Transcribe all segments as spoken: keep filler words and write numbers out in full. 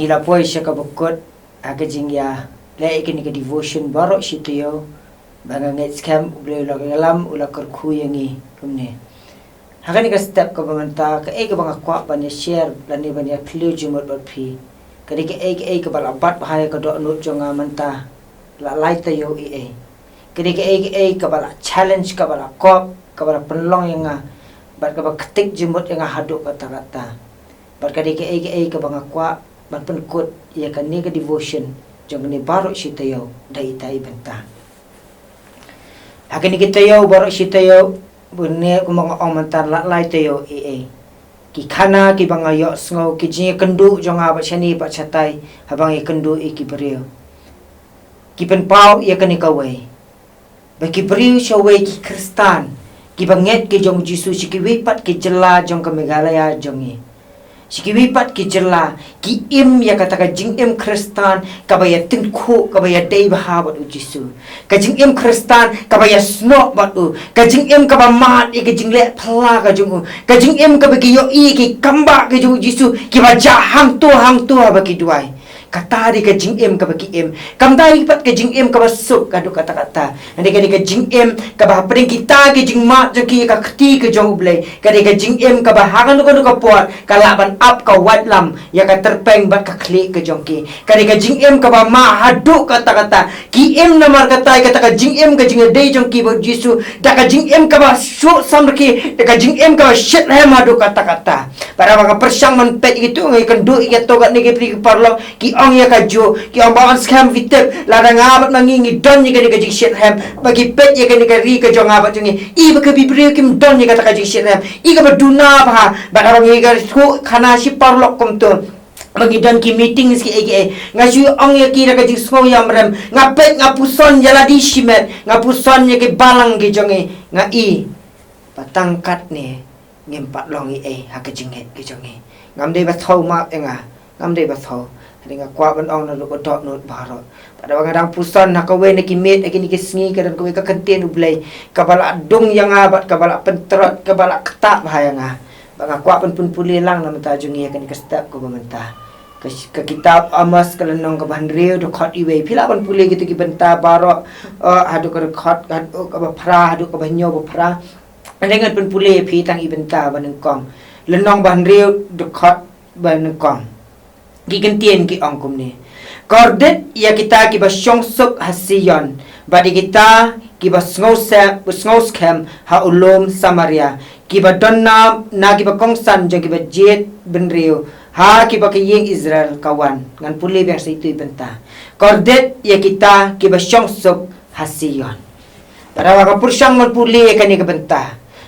Ila poi sha kaba kut ha ka jingïa leh ïa kane ka devotion baroh shi taïew, ba nga ngeit skhem U Blei u la ïalam, u la kyrkhu ïa ngi kumne. Ha kane ka step kaba mynta, kaei kaba nga kwah ban ïa share lane ban ïa phylliew jingmut bad phi, ka dei kaei kaei kaba la bat bha ïa ka dohnud jong nga mynta la lai taïew, ei ei. Ka dei kaei kaei kaba la challenge, kaba la kop, kaba la pynlong ïa nga, bad kaba ktik jingmut ïa nga haduh katta katta. Bad ka dei kaei kaei kaba nga kwah ban pynkut ïa kane ka devotion jong kane baroh shi taïew da ita i bynta. Ha kine ki taïew baroh shi taïew, bad ne kumba nga ong mynta la lai taïew, ei ei, ki khana kiba nga ïohsngew, ki jingïakynduh jong nga bad shane bad shatai haba nga ïakynduh ïa ki briew, ki pynpaw ïa kane kawei, ba ki briew shawei, ki Khristan kiba ngeit ki jong U Jisu, sha kiwei pat ki jylla jong ka Meghalaya jong ngi, sha kiwei pat ki jylla, ki im ïa kata ka jingim Khristan kaba ïa tyngkhuh, kaba ïa dei bha bad U Jisu, ka jingim Khristan kaba ïa snoh bad u, ka jingim kaba mad ïa ka jingleh phylla ka jong u, ka jingim kaba ki ïohi ïa ki kambah ka jong U Jisu kiba jah hangto hangto haba ki duwai. Kata dei ka jingim kaba ki im. Kam dei pat ka jingim kaba suk haduh katta katta. Ka dei ka, dei ka jingim kaba hapdeng kita ki jingmad jong ki ïa ka kti ka jong U Blei, ka dei ka jingim kaba ha kano kano ka por ka lah ban ap ka waitlam ïa ka tyrpeng bad ka khlieh ka jong ki. Ka dei ka jingim kaba mad haduh katta katta. Ki im namar kata ïa kata ka jingim ka jingïadei jong ki bad U Jisu, da ka jingim kaba suk samrkhie, da ka jingim kaba shitrhem haduh katta katta. Bad haba nga pyrshang ban peit ïa kito, nga ïakynduh ïa kito katne ki briew, ki paralok, ki ong ïa kajuh, ki ong ba yn skhem, phi tip, lada nga bad ma ngi ngi don ïa kane ka jingshitrhem, ba ki peit ïa kane ka ri ka jong nga bad jong ngi, i ba ka, ki briew kim don ïa kata ka jingshitrhem, i kaba duna bha. Bad haba ngi ïakynduh khana shi paralok kumto, ba ngi don ki meeting kiei kiei, nga shu ong ïa ki da ka jingsngew ïamrem, nga peit, nga puson ïa lade shimet, nga puson ïa ki balang ki jong ngi, nga i ba tang katne ngim pat long ei ei ha ka jingngeit ka jong ngi. Ngam dei ba thew, map ïa nga, ngam dei ba thew. Hynrei nga kwah ban ong naduh ka dohnud baroh. Bad haba nga dang puson ha kawei na ki miet ha kine ki sngi, ka don kawei ka kyntien U Blei kaba la dung ïa nga bad kaba la pyntrot, kaba la ktah bha ïa nga. Bad nga kwah ban pynpule lang na bynta jong ngi ha kane ka step kaba mynta. Ka, ka kitab Amos ka lynnong kaba hynriew, dkhot iwei. Phi lah ban pule kito ki bynta baroh, eh, haduh ka dkhot, haduh kaba phra, haduh kaba hynñiew ba phra. Hynrei ngan pynpule ïa phi tang i bynta banyngkong. Lynnong ba hynriew, dkhot banyngkong. Ki kyntien ki ong kumne: Kordit ïa kita kiba shong suk ha Sion, bad ïa kita kiba sngew se-, sngew skhem ha u lum Samaria, kiba don na, na kiba kongsan jong kiba jied bynriew, ha kiba ka ïing Israel ka wan. Ngan pule biang sa ito i bynta. Kordit ïa kita kiba shong suk ha Sion. Bad haba nga pyrshang ban pule ïa kane ka bynta,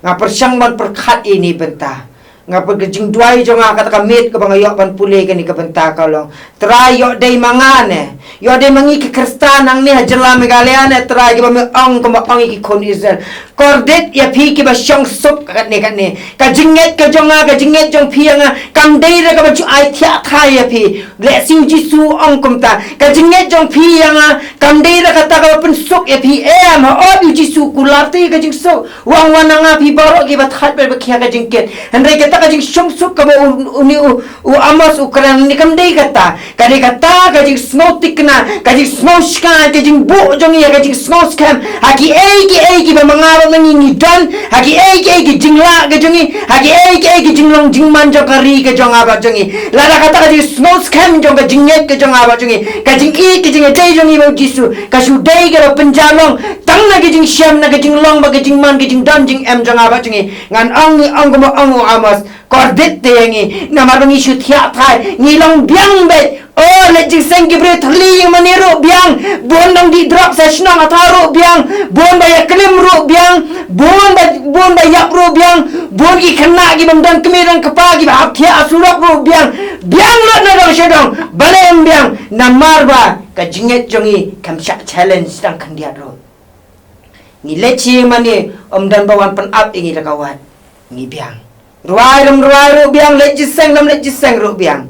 nga pyrshang ban pyrkhat ïa ine i bynta, nga pyrkhat, ka jingduwai jong nga kata ka miet kaba nga ïoh ban pule ïa kane ka bynta ka long: Trai, ïoh dei ma nga ne, ïoh dei ma ngi ki Khristan hangne ha jylla Meghalaya ne Trai, kiba me ong kumba ong ïa ki khun Israel. Kordit ïa phi kiba shong suk katne katne. Ka jingngeit ka jong nga, ka jingngeit jong phi ïa nga, kam dei re kaba ju ai thiah thai ïa phi. Lehse U Jisu u ong kumta. Ka jingngeit jong phi ïa nga kam dei re kata kaba pynsuk ïa phi. Em, ha ot U Jisu u kular te ka jingsuk. U ong, wan na nga phi baroh kiba thait bad ba khia ka jingkit. Hynrei kata ka jingshong suk kaba u, une u, u Amos u kren ne kam dei kata. Ka dei kata ka jingsngew thikna, ka jingsngew shngaiñ, ka jingbuh jong ngi ïa ka jingsngew skhem ha kiei kiei kiba ma nga bad ma ngi ngi don, ha kiei kiei ki jinglah ka jong ngi, ha kiei kiei ki jinglong jingman jong ka ri ka jong nga bad jong ngi. Lada kata ka jingsngew skhem jong ka jingngeit ka jong nga bad jong ngi, ka jingïeit ka jingïadei jong ngi bad U Jisu, ka shu dei kaba pynjah long tang na ka jingshem, na ka jinglong bad ka jingman, ka jingdon jingem jong nga bad jong ngi, ngan ong, ngi ong kumba ong u Amos. Kordit te ïa ngi, namar ba ngi shu thiah thai, ngi long biang beit. O, leit jingseng ki briew thylli ïing mane ruh biang. Bun dang dih drok sha shnong ata ruh biang. Bun ba ïaklim ruh biang. Bun ba, bun ba ïap ruh biang. Bun ki khynnah ki bym don kmie don kpa kiba hap thiah ha surok ruh biang. Biang lut na dong sha dong. Balei ym biang? Namar ba ka jingngeit jong ngi kam shah challenge tang khyndiat ruh. Ngi leit sha ïing mane, ym don ba wan pynap ïa ngi da ka wad. Ngi biang. Rwai ym rwai ruh biang, leit jingïaseng ym leit jingïaseng ruh biang.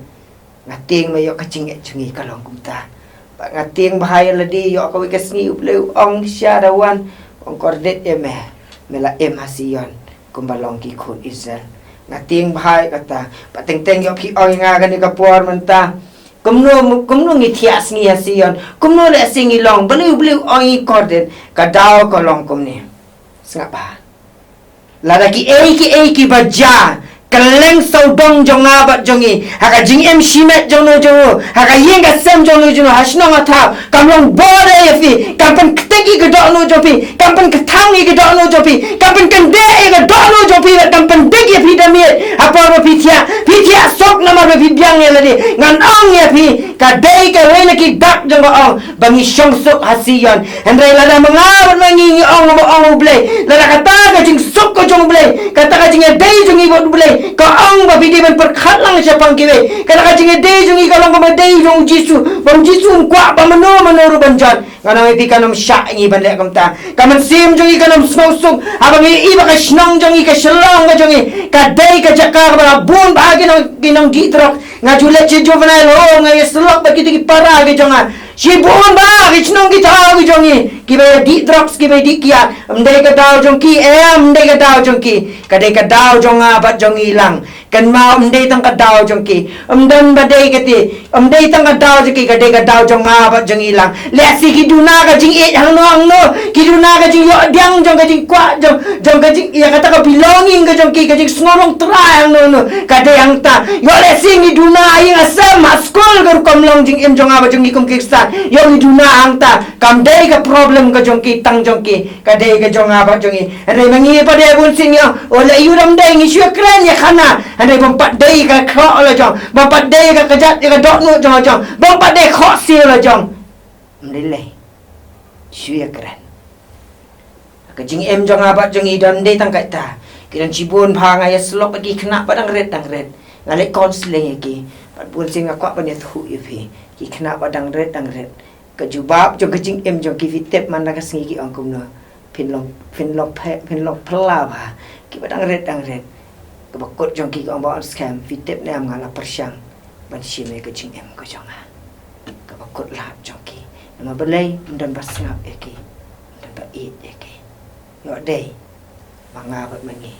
Nga tieng ba ïoh ka jingngeit jong ngi ka long kumta. Ba nga tieng ba ha ïa lade ïoh kawei ka sngi U Blei u ong sha da wan, ong kordit ïa me, me la im ha Sion kumba long ki khun Israel. Nga tieng ba ha ïa kata. Ba teng teng ïoh phi ong ïa nga kane ka por mynta. Kumno, kumno ngi thiah sngi ha Sion. Kumno leh sngi long. Balei, balei ong i kordit. Ka daw ka long kumne. Sngap bha. Lada ki ei ki ei ki ba jia. Ka leng sawdong jong nga bad jong i. Ha ka jingim shimet jong no jong no. Ha ka ïing ka sem jong no jong no. Ha shnong ha thaw. Kam long bor ïa phi. Kam pynktek ïa ka dohnud jong phi. Kam pynkthang ïa ka dohnud jong phi. Kam pynkyndiah ïa ka dohnud jong phi. Kam pyndik ïa phi da miet. Ha por ba phi thiah. Phi thiah suk namar ba phi biang ïa lade. Ngan ong ïa phi. Ka dei kawei na ki dak jong ka ong. Ba ngi shong suk ha Sion. Hynrei lada ma nga bad ma ngi ngi ong ba ong U Blei. Lada kata ka jingsuk ka jong U Blei. Kata ka jingïadei jong ngi bad U Blei. Ka ong ba phi dei ban pyrkhat lang shaphang kiwei. Kata ka jingïadei jong ngi ka long kaba dei jong U Jisu. Ba U Jisu um kwah ba mano mano ruh ban jan. Ngan ong ïa phi kan ym shah ngi ban leh kumta. Ka mynsiem jong ngi kan ym sngewsuk. Haba ngi i ba ka shnong jong ngi ka shnong ka jong ngi. Ka dei ka jaka kaba la bun ba ki nong, ki nong dih drok. Nga ju leit sha juvenile home, nga ïasyllok bad kita ki para ki jong nga. Shibun ba ki shnong ki thaw ki jong ngi. Kiba ïa dih drugs, kiba ïa dih kiad. Ym dei ka daw jong ki, em, ym dei ka daw jong ki. Ka dei ka daw jong nga bad jong ngi lang. Kynmaw ym dei tang ka daw jong ki. Ym don ba dei kata. Ym dei tang ka daw jong ki, ka dei ka daw jong nga bad jong ngi lang. Lehse ki duna ka jingïeit hangno hangno. Ki duna ka jingïoh diang jong ka jingkwah jong, jong ka jing, ïa kata ka belonging ka jong ki, ka jingsngew long trai hangno hangno. Ka dei hangta. Ïoh lehse ngi duna ha ïing ha sem, ha skul ka rukom long jingim jong nga bad jong ngi kum ki Khristan. Ïoh ngi duna hangta. Kam dei ka problem ka jong ki, tang jong ki. Ka dei ka jong nga bad jong ngi. Hynrei ma ngi pat de bun sien ngi ong. O leh ïa u dang dei ngi shu ïakren ïa khana. Hynrei bym pat dei ka khoh la jong. Bym pat dei ka kjat ïa ka dohnud jong la jong. Bym pat dei khohsiew la jong. Ym dei lei. Shu ïakren. Ka jingim jong nga bad jong ngi don dei tang katta. Ki don shibun bha nga ïasyllok bad ki khynnah ba dang rit dang rit. Nga leit counseling ïa ki. Bad bun sien nga kwah ban ïathuh ïa phi. Ki khynnah ba dang rit dang rit. Ka jubab jong ka jingim jong ki phi tip man la ka sngi ki ong kumno. Phin long, phin long phe, phin long phylla bha. Kiba dang rit dang rit. Kaba kut jong ki ki ong ba yn skhem phi tip ne em nga la pyrshang. Ban shim ïa ka jingim ka jong nga. Kaba kut lad jong ki. Namar balei ym don ba sngap ïa ki. Ym don ba ïeit ïa ki. Ïoh dei. Ba nga bad ma ngi.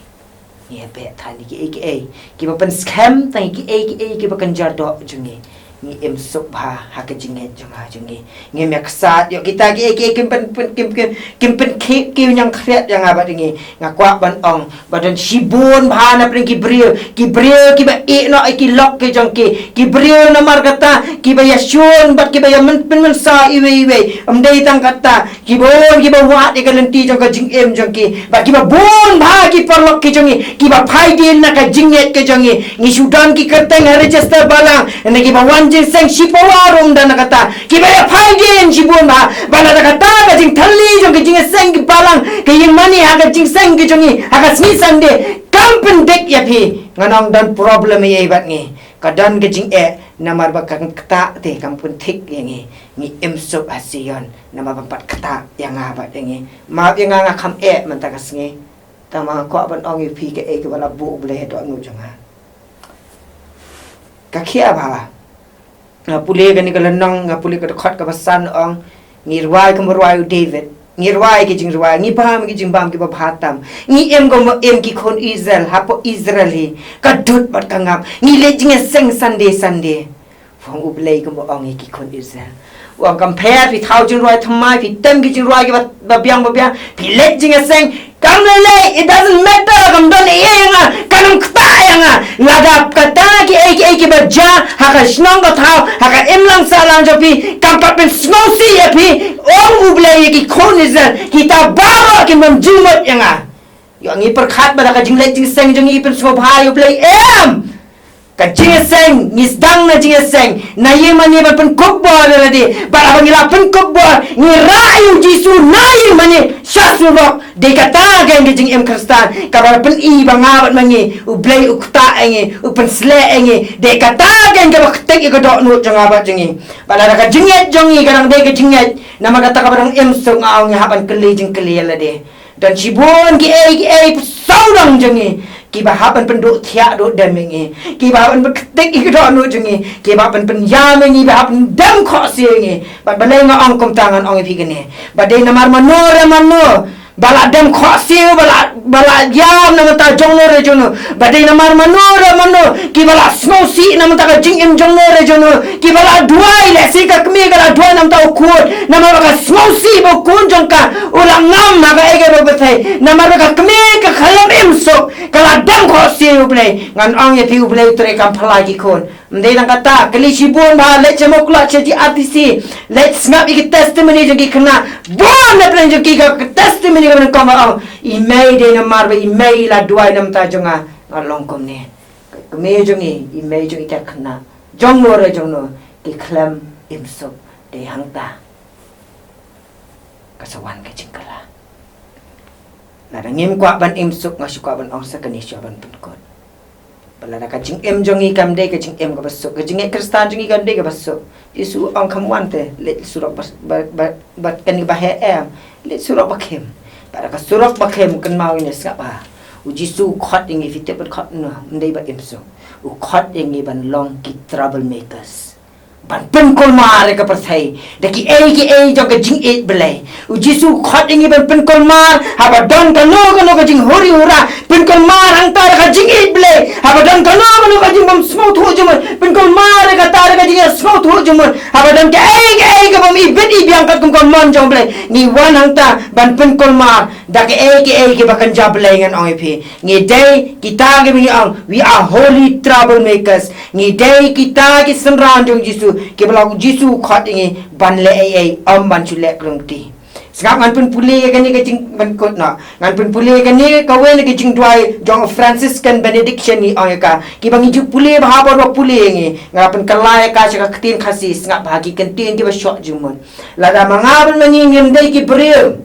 Ngi ïa beh than ïa kiei kiei kiba pynskhem tang ïa kiei kiei kiba kynja doh jong ngi. Ngi im suk bha ha ka jingngeit jong nga jong ngi. Ngim ïa ksat ïoh kita kiei kiei kim pyn, pyn, kim, kim, kim pynkhih ki ñiang khriat ïa nga bad ïa ngi. Nga kwah ban ong ba don shibun bha na pdeng ki briew, ki briew kiba ïeh noh ïa ki lok ki jong ki. Ki briew namar kata kiba ïa shun bad kiba ïa myn, pynmynsaw iwei iwei. Ym dei tang kata. Ki bun kiba wad ïa ka lynti jong ka jingim jong ki. Bad kiba bun bha ki paralok ki jong ngi. Kiba phai dien na ka jingngeit ka jong ngi. Ngi shu don ki kyrteng ha register balang. Na kiba wan jingïaseng shiphew ruh ym don na kata. Kiba ïa phai dien shibun bha. Bad lada kata ka jingthalli jong ka jingïaseng ki balang. Ka ïing mane ha ka jingseng ka jong ngi. Ha ka sngi Sunday. Kam pyndik ïa phi. Ngan ong don problem ïa i bad ngi. Ka don ka jingeh. Namar ba kan ktah te kam pynthik ïa ngi. Ngi im suk ha Sion. Namar ban pat ktah ïa nga bad ïa ngi. Map ïa nga nga kham eh mynta ka sngi. Tang ma nga kwah ban ong ïa phi kaei kaba la buh U Blei ha dohnud jong nga. Ka khia bha. Nga pule kane ka lynnong, nga pule ka dkhot kaba san ong. Ngi rwai kumba rwai u David. Ngi rwai ki jingrwai, ngi bam ki jingbam kiba bha tam. Ngi im kumba im ki khun Israel, hapoh Israel hi. Ka dud bad ka ngap. Ngi leit jingïaseng Sunday Sunday. Ong U Blei kumba ong ïa ki khun Israel. U ong kam pher phi thaw jingrwai thymmai, phi tem ki jingrwai kiba, ba biang ba biang, phi leit jingïaseng. Kam lei lei, it doesn't matter, kam don ei ei ïa nga, kan ym ktah ïa nga. Lada kata kiei kiei kiba jia ha ka shnong ka thaw, ha ka imlang sahlang jong phi, kam pat pynsngewsih ïa phi. Ong U Blei ïa ki khun Israel, kita baroh kin bym jingmut ïa nga. Ïoh ngi pyrkhat ba da ka jingleit jingseng jong ngi pynsngewbha ïa U Blei, em. Ka jingïaseng, ngi sdang na jingïaseng, na ïing mane ban pynkup bor ïa lade, bad haba ngi la pynkup bor, ngi rah ïa U Jisu na ïing mane, sha surok, dei kata kein ka jingim Khristan, kaba la pyni ba nga bad ma ngi, U Blei u ktah ïa ngi, u pynsleh ïa ngi, dei kata kein kaba ktik ïa ka dohnud jong nga bad jong ngi. Bad lada ka jingngeit jong ngi ka dang dei ka jingngeit, namar kata kaba dang im suk nga ong ngi hap ban kylli jingkylli ïa lade. Don shibun kiei kiei sawdong jong ngi. Kiba hap ban pynduh thiah duh dem ïa ngi. Kiba hap ban pynktik ïa ka dohnud jong ngi. Kiba hap ban pynïam ïa ngi, ba hap ban dem khohsiew ïa ngi. Bad balei nga ong kumta ngan ong ïa phi kane. Ba dei namar mano re mano. Ba la dem khohsiew, ba la, ba la ïam na bynta jong no re jong no, ba dei namar mano re mano, ki ba la sngewsih na bynta ka jingim jong no re jong no, ki ba la duwai, lehse ka kmie ka la duwai na bynta u khun, namar ba ka sngewsih ba u khun jong ka u la ngam ha kaei kaei ba pyrthei, namar ba ka kmie ka khlem im suk, ka la dang khohsiew ïa U Blei. Ngan ong ïa phi, U Blei u trei kam phylla ki khun. Ym dei tang kata, kylli shibun bha, leit sha Mawkluit, sha G R T C, leit sngap ïa ki testimony jong ki khynnah. Bun na pdeng jong ki ka testimony ka ban kong, ka ong, i mei, dei namar ba i mei i la duwai na bynta jong nga, nga long kumne. Ka kmie jong i, i mei jong i, ka khynnah jong no re jong no, ki khlem im suk, dei hangta ka sa wan ka jingkylla. Lada ngim kwah ban im suk, nga shu kwah ban ong sa kane, shu ban pynkut. Ba lada ka jingim jong ngi kam dei ka jingim kaba suk, ka jingngeit Khristan jong ngi kam dei kaba suk, Jisu u ong, kham wan te, leit surok ba, ba, ba, ba kane ba heh, em, leit surok ba khim. Bad da ka surok ba khim, kynmaw ïa ngi, sngap bha. U Jisu u khot ïa ngi, phi tip u khot kumno? Ym dei ba im suk. U khot ïa ngi ban long ki troublemakers, ban pynkulmar ïa ka pyrthei da kiei kiei jong ka jingïeit Blei. U Jisu u khot ïa ngi ban pynkulmar haba don kano kano ka jinghuri hura. Pynkulmar hangta da ka jingïeit Blei haba don kano kano ka jingbym sngewthuh jingmut. Pynkulmar ïa kata da ka jingïasngewthuh jingmut haba don kaei kaei kabym ibit ibiang katkum ka mon jong Blei. Ngi wan hangta ban pynkulmar da kaei kaei kiba kynja Blei. Ngan ong ïa phi, ngi dei kita kiba ngi ong, we are holy troublemakers. Ngi dei kita ki synran jong Jisu, kiba la U Jisu u khot ïa ngi ban leh ei ei, ym ban shu leh khlem kti. Sngap, ngan pynpule ïa kane ka jingpynkut noh. Ngan pynpule ïa kane kawei na ka jingduwai jong Franciscan Benediction, ngi ong ïa ka, kiba ngi ju pule bha, baroh pule ïa ngi. Nga pynkylla ïa ka sha ka ktien Khasi, sngap bha, ki kyntien kiba shoh jingmut. Lada ma nga bad ma ngi ngim dei ki briew,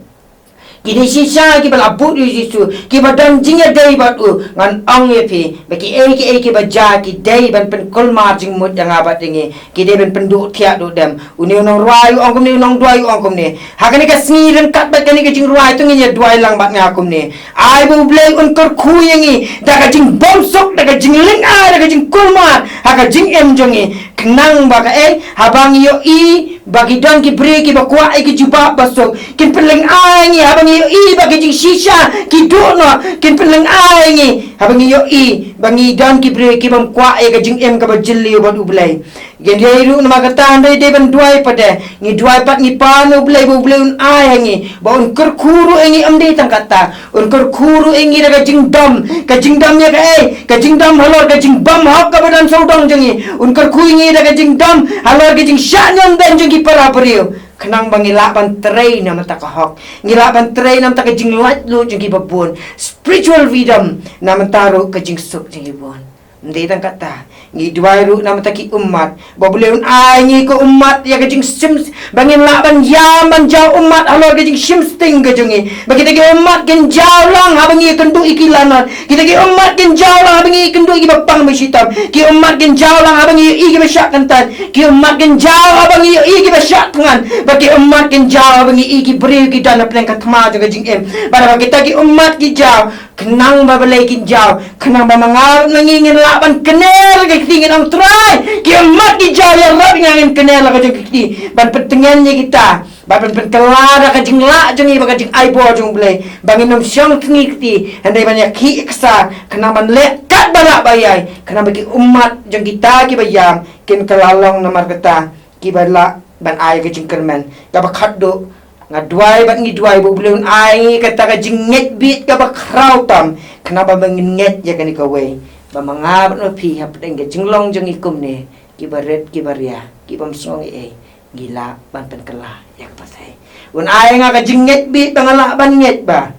ki dei shisha kiba la bud ïa U Jisu, kiba don jingïadei bad u, ngan ong ïa phi ba kiei kiei kiba jia ki dei ban pynkulmar jingmut ïa nga bad ïa ngi. Ki dei ban pynduh thiah duh dem. Une u nongrwai u ong kumne, u nongduwai u ong kumne. Ha kane ka sngi ryngkat bad kane ka jingrwai, to ngin ïa duwai lang bad nga kumne. Ai ba U Blei un kyrkhu ïa ngi da ka jingbymsuk, da ka jinglyngai, da ka jingkulmar ha ka jingim jong ngi. Khnang ba kaei, haba ngi ïohi ba ki don ki briew kiba kwah ïa ki jubab ba suk, kin pynlyngai ïa ngi. Haba ngi ïohi ba ki jingshisha ki duh noh, kin pynlyngai ïa ngi. Haba ngi ïohi ba ngi don ki briew kibym kwah ïa ka jingim kaba jylliew bad U Blei. Ngi dei ruh namar kata, hynrei dei ban duwai pat de. Ngi duwai pat, ngi pan U Blei ba U Blei un ai ha ngi, ba un kyrkhu ruh ïa ngi. Ym dei tang kata, un kyrkhu ruh ïa ngi da ka jingdom. Ka jingdom ïa kaei? Ka jingdom halor ka jingbymhok kaba don sawdong jong ngi. Un kyrkhu ïa ngi da ka jingdom halor ka jingshah ñion beiñ jong ki para briew, khnang ba ngi lah ban trei na bynta ka hok, ngi lah ban trei na bynta ka jinglaitluid jong kiba bun, spiritual freedom, na bynta ruh ka jingsuk jong kiba bun. Ym dei tang kata, ngi duwai ruh na bynta ki ummat, ba U Blei un ai ngi ka ummat ïa ka jingshim, ba ngin lah ban ïam ban jaw ummat halor ka jingshim sting ka jong ngi. Ba kita ki ummat kin jaw lang haba ngi ïakynduh ïa ki lanot. Kita ki ummat kin jaw lang haba ngi ïakynduh ïa kiba pang ba shitom. Ki ummat kin jaw lang haba ngi ïohi ïa kiba shah kyntait. Ki ummat kin jaw haba ngi ïohi ïa kiba shah thngan. Ba ki ummat kin jaw haba ngi ïohi ïa ki briew ki don ha pdeng ka thma jong ka jingim. Bad haba kita ki ummat ki jaw, khnang ba balei kin jaw? Khnang ba ma nga bad ma ngi ngin lah ban kner la ka kti, ngin ong, Trai, ki ummat ki jaw, ïarap ïa nga ngin kner la ka jong ka kti, ban pyntngen ïa kita, ban pyn-, pynkylla da ka jinglah jong ngi bad ka jingaibor jong U Blei, ba ngin ym shong tngi kti, hynrei ban ïakhih ïaksa, khnang ban leh katba lah ba ïai, khnang ba ki ummat jong kita kiba ïam kin kylla long namar kata kiba lah ban ai ka jingkyrmen kaba khatduh. Nga duwai bad ngi duwai ba U Blei un ai ngi kata ka jingngeit bit kaba khraw tam, khnang ba ngin ngeit ïa kane kawei, ba ma nga bad ma phi hapdeng ka jinglong jong ngi kumne, kiba rit kiba ria, kibym sngew ei ei, ngi lah ban pynkylla ïa ka pyrthei. Un ai nga ka jingngeit bit ba nga lah ban ngeit ba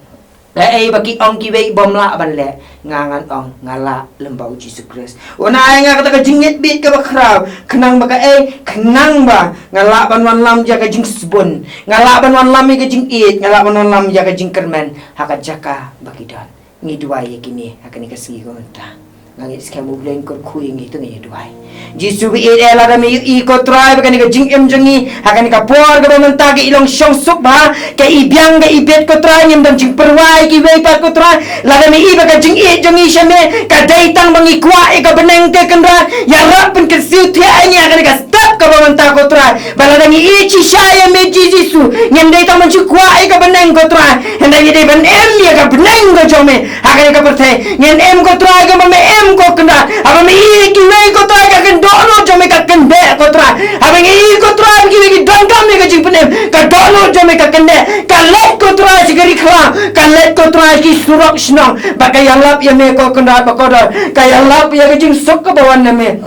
kaei ba ki ong kiwei bym lah ban leh, nga ngan ong nga lah lem bad U Jisu Khrist. Un ai nga kata ka jingngeit bit kaba khraw, khnang ba kaei? Khnang ba nga lah ban wanlam ïa ka jingsbun, nga lah ban wanlam ïa ka jingïeit, nga lah ban wanlam ïa ka jingkyrmen ha ka jaka ba ki don. Ngi duwai ïa kine ha kane ka sngi ka mynta. Nga ngeit skhem U Blei un kyrkhu ïa ngi, to ngin ïa duwai. Jisu ba ïeit eh, lada me ïohi ko Trai ba kane ka jingim jong ngi ha kane ka por kaba mynta ka i long shongsuk bha, ka i biang ka i bit ko Trai, ngim don jingpyrwa ïa kiwei pat ko Trai. Lada me i ba ka jingïeit jong ngi sha me ka dei tang ba ngi kwah ïa ka bneng te Kynrad, ïarap pynkyrsiew thiah ïa ngi ha kane ka step kaba mynta ko Trai. Ba lada ngi ïeit shisha ïa me Jisu, ngim dei tang ban shu kwah ïa ka bneng ko Trai. Ngi dei ban im ïa ka bneng ka jong me ha kane ka pyrthei. Ngin im ko Trai kumba me im ko Kynrad. Haba me ïohi ïa kiwei ko Trai ka kyndoh lut jong me ka kyndeh ko Trai. Haba ngi ïohi ko Trai ba kiwei ki donkam ïa ka jingpynim, ka dohnud jong me ka kyndeh. Ka leit ko Trai sha ka ri khlaw, ka leit ko Trai ki surok shnong. Ba ka ïalap ïa me ko Kynrad ba kordor. Ka ïalap ïa ka jingsuk kaba wan na me.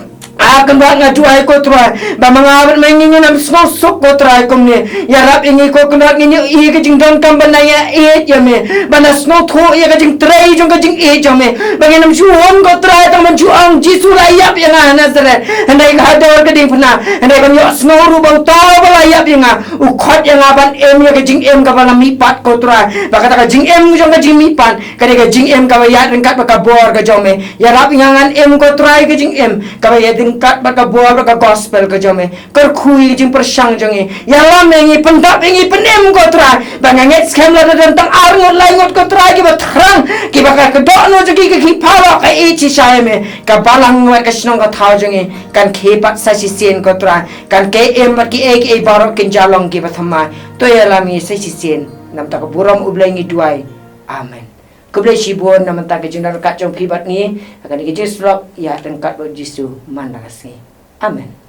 A Kynrad nga duwai ko Trai ba ma nga bad me ngin ym sngew suk ko Trai kumne. Ïarap ïa ngi ko Kynrad ngin ïohi ka jingdonkam ban nang ïa ïeit ïa me, ban nang sngewthuh ïa ka jingtrei jong ka jingïeit jong me. Ba ngin ym ju hun ko Trai tang ban ju ong Jisu la ïap ïa nga ha Nasaret. Hynrei ka hador ka diengphna, hynrei ban ïohsngew ruh ba uta uba la ïap ïa nga u khot ïa nga ban im ïa ka jingim kaba la mihpat ko Trai. Ba kata ka jingim jong ka jingmihpat ka dei ka jingim kaba ïaid ryngkat bad ka bor ka jong me. Ïarap ïa nga ngan im ko Trai ka jingim kaba ïaid ryngkat bad ka bor bad ka gospel ka jong me. Kyrkhu ïa ka jingpyrshang jong ngi. Ïalam ïa ngi, pyndap ïa ngi, pynim ko Trai. Ba nga ngeit skhem lada don tang ar ngut lai ngut ko Trai kiba thrang, kiba ka dohnud jong ki ka khie phalok ka ïeit shisha ïa me, ka balang wat ka shnong ka thaw jong ngi kan khie pat sa shisien ko Trai. Kan khie im bad kiei kiei baroh kin jia long kiba thymmai. To ïalam ïa ngi sa shisien. Namar ka burom U Blei ngi duwai. Amen. Khublei shibun namar ka jingdon ryngkat jong phi bad ngi ha kane ka jingsylloh ïaid ryngkat bad U Jisu man la ka sngi. Amen.